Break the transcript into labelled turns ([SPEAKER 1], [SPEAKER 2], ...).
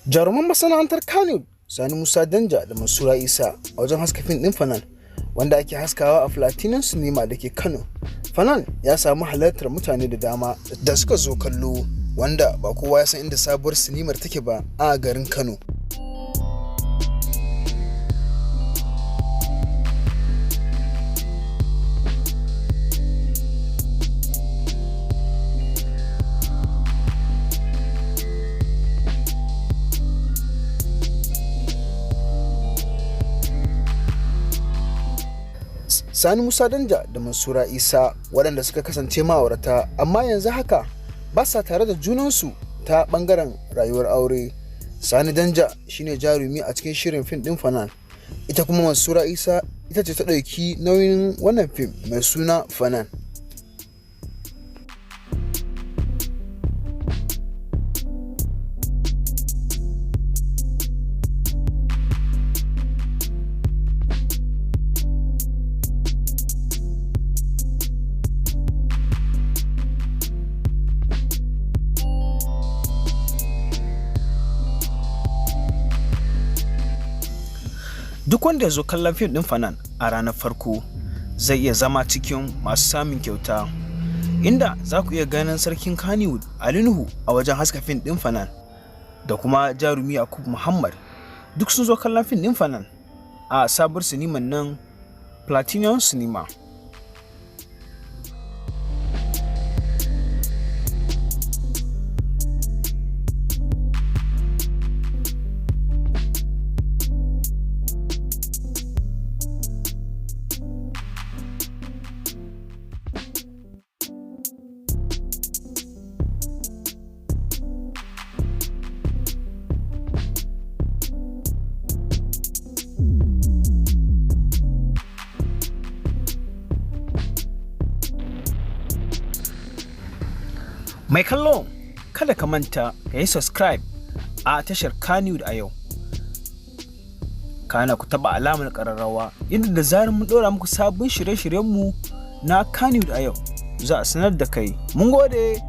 [SPEAKER 1] Jaruman masana'antar Kannywood Sani Musa Danja da Mansura Isa a wajen haska fim ɗin Fanan, wanda ake haskawa a Platinum Cinema da ke Kano. Fanan ya samu halartar mutane da dama da suka zo kallo, wanda ba kowa ya san inda sabuwar sinimar take ba a garin Kano. Sani Musa Danja da Mansura Isa, waɗanda suka kasance ma'aurata amma yanzu haka ba sa tare da junansu ta ɓangaren rayuwar aure. Sani Danja shine jarumi a cikin shirin fim ɗin Fanan. Ita kuma Mansura Isa ita ce ta ɗauki nauyin wannan fim mai suna Fanan. Duk wanda ya zo kallon fim ɗin Fanan a ranar farko zai iya zama cikin masu samun kyauta, inda za ku iya ganin sarkin Kannywood Ali Nuhu a wajen haska fim ɗin Fanan da kuma jarumi Yakub Muhammad, duk sun zo kallon fim ɗin Fanan a sabuwar siniman nan Platinum Cinema. Mai kallo, kada ka manta ka yi subscribe a tashar Kannywood a yau. Kana ku taɓa alamar ƙararrawa, inda da zarar mun ɗora muku sabbin shirye-shiryenmu na Kannywood a yau, za a sanar da kai. Mun gode.